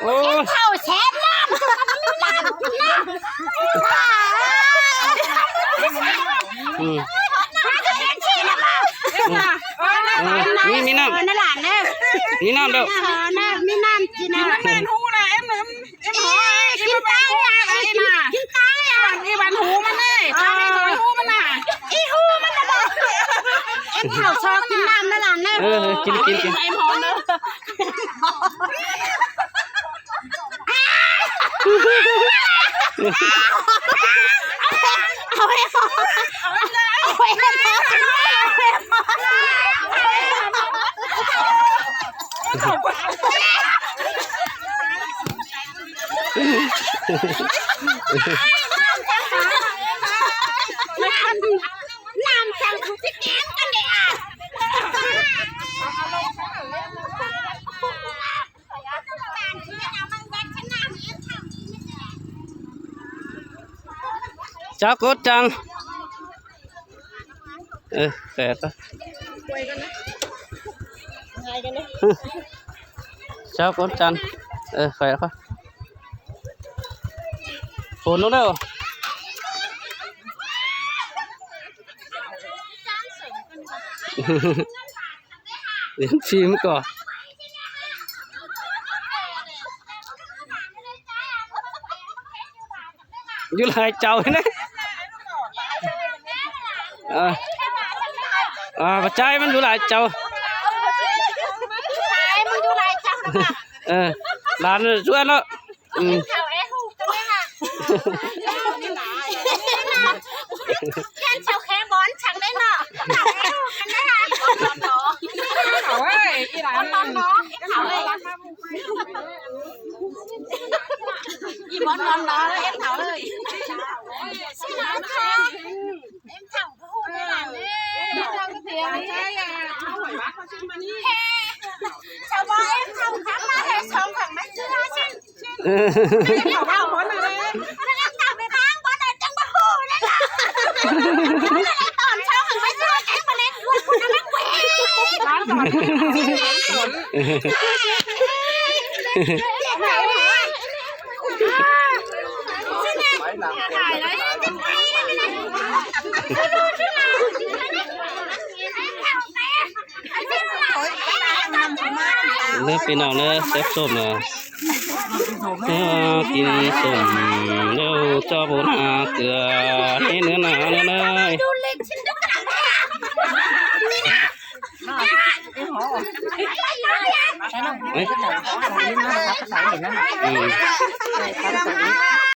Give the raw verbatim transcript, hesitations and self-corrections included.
โอ้ เข่าแสนล้าน อืม อืม เออ มี มีน้ำ เออ นั่นหลานเด้อ มีน้ำเด้อ เออ นะ มีน้ำกินนะ กินน้ำแม่นหูนะ เอ็ม เอ็ม เอ็มหอ กินตายอ่ะ กินตายอ่ะ อีวันหูมันเลย ตายอีวันหูมันน่ะ อีหูมันน่ะบอก เอ็มเขาชอบกินน้ำนั่นหลานเด้อ เออ เออ กิน กิน กิน ไอ้หมอเด้อ เอาให้พอ เอาให้พอ น้ำจังสิแกงกันเนี่ย Cháo cốt chăng? Ừ, khỏe thôi. Cháo cốt chăng? Ừ, khỏe thôi. Phone nó đâu? Đến phim có. Dú lai chau ne. Ơ. À, ꞌva ꞌchái ꞌmắn dú lai chaư. Lai ꞌmắn dú lai chaư. Ờ, lan ꞌsuối ꞌnớ. Ừ. Thảo é hụ ꞌcọ ꞌnị hả? Khen chaư khé bón chaư ꞌnị ꞌnớ. Thảo é hụ ꞌcọ ꞌnị hả? Thảo ơi, ꞌí lan. Bón nó, Thảo ơi. Ih, bón bón nó, em Thảo ơi. Em Thảo có hôn với bạn ấy. Em Thảo có tiền đấy. Hè, cháu bảo em Thảo khám mà hè, cháu khám mà chưa xin. Em Thảo bón rồi đấy. Em Thảo về bán, bón này chẳng có hôn đấy là. Bón này còn cháu khám mà chưa, em mà lên luôn, nó mắc quỷ. ꞌNớ ꞌpi ꞌnọng ꞌnớ, sép sôm ꞌnớ. Ờ, kin sôm ꞌlẹo ꞌchọ báu nả cưa, hế ꞌnớ nả ꞌnớ ꞌnớ. Ê. Ừ.